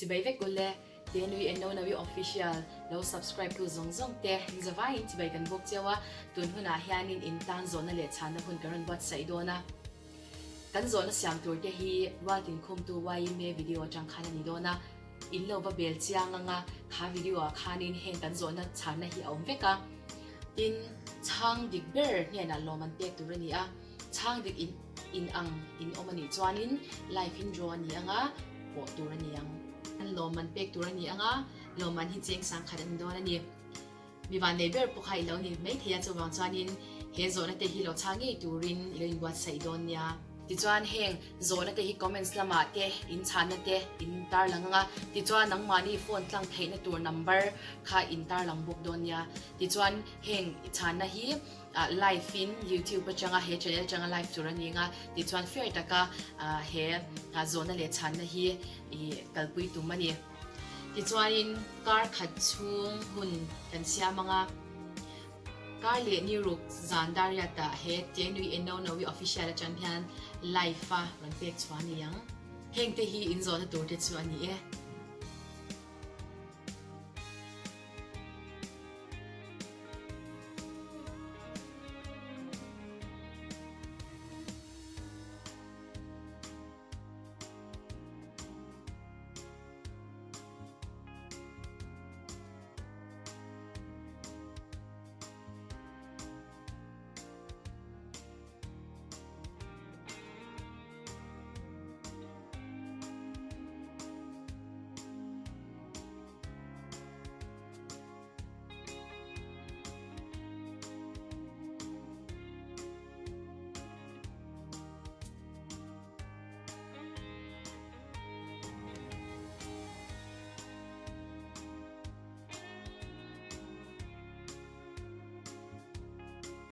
Chibai vek ule, Tenui and Nonoui Official lo subscribe tu zawng zawng te in zavaiin chibai kan bawk cheu a, tun hunah hianin in tan zawhna leh chhanna hun kan rawn buatsaih dawn a. Kan zawhna siam tur te hi rual tinkhumtu yma video atang khan a ni dawn a, in lo va bel chiang ang a, kha video ah khanin heng kan zawhna chhanna hi a awm vek a, tin chhang dik ber hnenah lawm an pek tur a ni a. Chhang dik in in ang in awm a nih chuanin live in draw a ni ang a, pawh tur a ni ang. An lawmman pek tur a ni ang a, lawmman hi cheng sang khat a ni dawn a ni. Mi van nei ber pawh kha i lo ni mai thei a, chuvang chuanin he zawhna te hi lo chhang ngei turin i lo inbuatsaih dawn nia. Tichuan heng zawhna te hi comments lamah te in chhanna te in tarlang ang a, tichuan nangmahni phone tlang theihna tur number kha in tarlang bawk dawn nia. Tichuan heng chhanna hi Live in YouTube atanga he channel atanga live tur a ni anga tichuan fair taka he zawhna leh chhanna hi i kalpui tum a ni. Tichuanin kar khat chhung hun kan siam anga kar leh ni ruk zan dariatah he Tenui Enonowi official atang hian live a rawn pek chhuah a ni ang. Hengte hi in zawhna tur te chu a ni e.